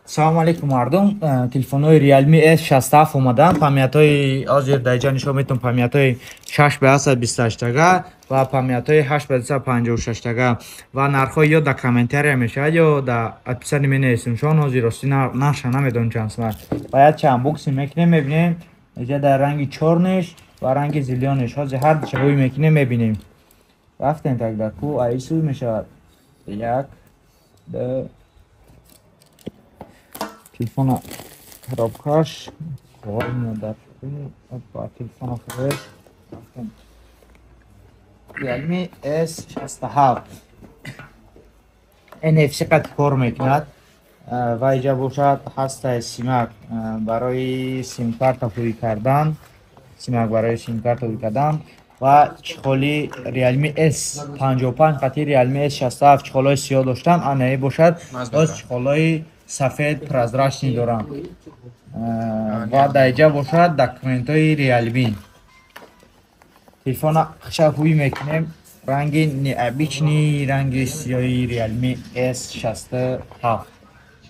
Салом алейкум мардум. Телефонҳои Realme S67 омадан. Памятҳои ҳозир дар инҷа нишон метавон, памятҳои 6 ба 128 тага ва памятҳои 8 ба 256 тага ва нархҳои ё дар комментария мешавад, ё дар описание менависем. Шон ҳозир рости нархша намедонам чанд сумат. Ва як чанд unboxing мекунем, мебинем. Инҷа дар ранги чёрный ш ва ранги зелёный ш. Ҳозир ҳар душа ҳуй мекунем, мебинем. Рафтем тогда ку аису мешавад. Як, ду, телефона коробкаш дар телефона худаш. Realme S67 NFC қад кор мекунад ва иҷа бошад ҳастаи симак барои симкарта ҳуй кардан, симак барои симкарта ҳуй кардан ва чехоли Realme S55 қати Realme S67 чехолҳои сиёҳ доштан, анаи бошад боз чехолҳои сафед прозрачный дорам. Ва дар иҷа бошад документҳои Realme. Телефона хша ҳуй мекунем, ранги необычный, ранги сиёҳи Realme S67.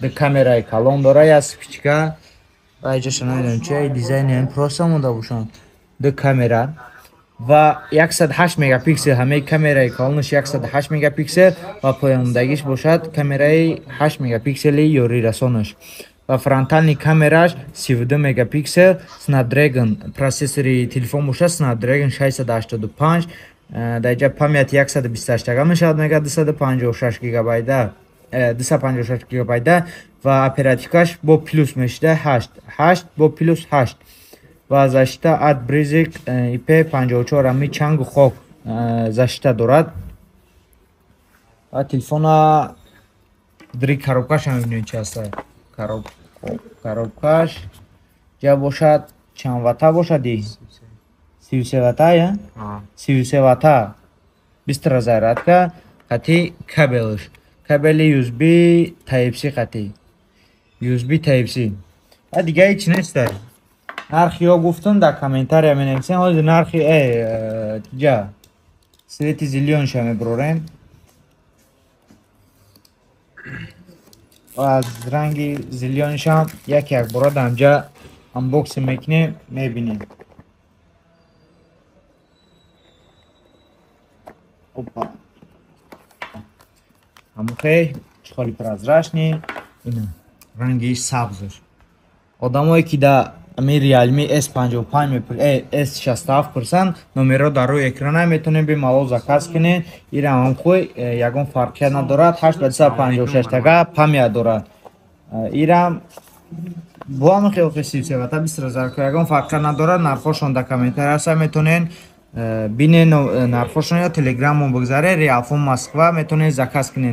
Ду камераи калон дора, як спичка ва иҷаша намедонам чи дизайни просто монда бошанд. Ду камера ва 108 мегапиксел, ҳамаи камераи калонаш 108 мегапиксел ва поёндагиш бошад камераи 8 мегапиксели ёрирасонаш ва фронтальный камераш 32 мегапиксел. Snapdragon процессори телефон бошад Snapdragon 685. Дар иҷа память 128 тага мешавад, мега 256 гигабайта, 256 гигабайта ва оперативкаш бо плюс мешуда 8, 8 бо плюс 8 ва защита от брызг IP54, ами чангу хок защита дорад. Ва телефона дри коробкаш ҳам мебинем чи ҳаста. Коробкаш ҷа бошад чанд вата бошади? 33 вата, я? 33 вата быстрая зарядка қати кабелш. Кабели USB Type-C, қати USB Type-C. Ва дига ҳеч нестай. Нархи ё гуфтам, дар комментария менависем. Ҳозир нархи ҷа цвети зелёный ша мебурорем. Аз ранги зелёный шам як як бора дар инҷа unboxing мекунем, мебинем. Опа. Ҳамухе чехоли прозрачный, ина ранги сабзаш. Одамое ки дар ами Realme S55 S67 пурсанд, номерро дар рӯи экрана метавонед бемалол заказ кунед. Ирам ҳамхӯй ягон фарқият надорад, 8 ба 256 тага память дорад. Ирам бо ҳамин хел 33 вата быстрая зарядка, ягон фарқият надорад. Нархҳошон дар комментария ҳаста, метавонед бинед нархҳошон ё телеграммон бигзаред, Realphone Москва, метавонед заказ кунед.